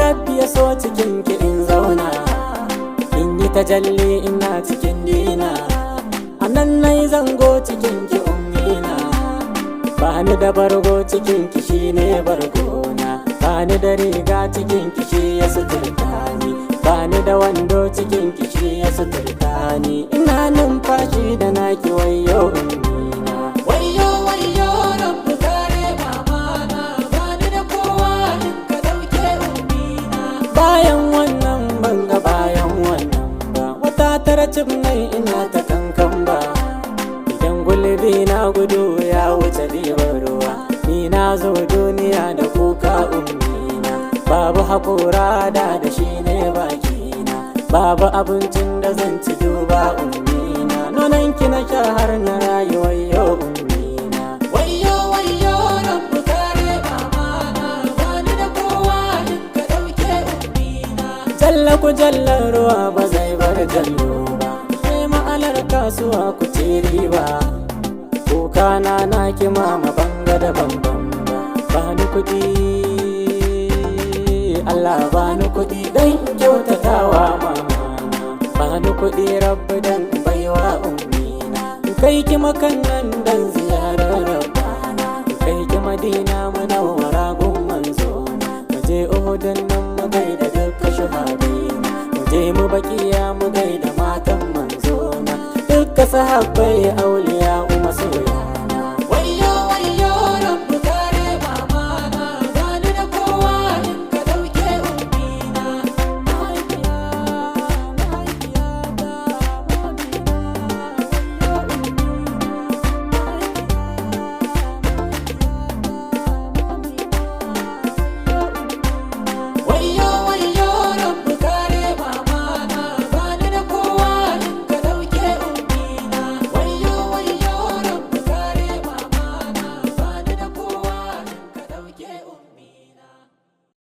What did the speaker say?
Rabbi ya so cikin ki in zauna, in yi tajalli ina cikin dina. A nan nai zango cikin ki ummina. Bani da bargo cikin ki shine bargona, bani da riga cikin ki shi ya suturta ni, bani da wando cikin ki shi ya suturta ni. Ina numfashi da naki, wayo ummina. Wayyo, wayyo, Rabbu kare mamana, bani da kowa in ka dauke ummina. Bayan wannan ban ga bayan wannan ba, wata tara cif nai ina ta kankan ba. Idan gulbi na gudu ya wuce ɗiban ruwa, ni na zo duniya da kuka ummina. Babu haƙora da da shi ne bakina, babu abincin da zan ci duba ummina. Nonanki na sha har na rayuwar yau ummina. Wayyo, wayyo, Rabbu kare mamana, bani da kowa in ka dauke ummina. Jalla ku jallar ruwa ba zai bar jallo ba, sai ma'alar kasuwa ku ci riba. Kuka na naki mama banga da bambam ba. Bani kuɗi, Allah bani kuɗi dan in kyautatawa mama. Bani kuɗi Rabbi dan in baiwa ummina. In kai ki makan nan dan ziyarar Rabbana. In kai ki Madina Munawwara gun manzona. Mu je Uhudun nan mu gaida dukka shuhadaina. Mu je mu Bakiya mu gaida matan manzona. Dukka sahabbai auliya masoya.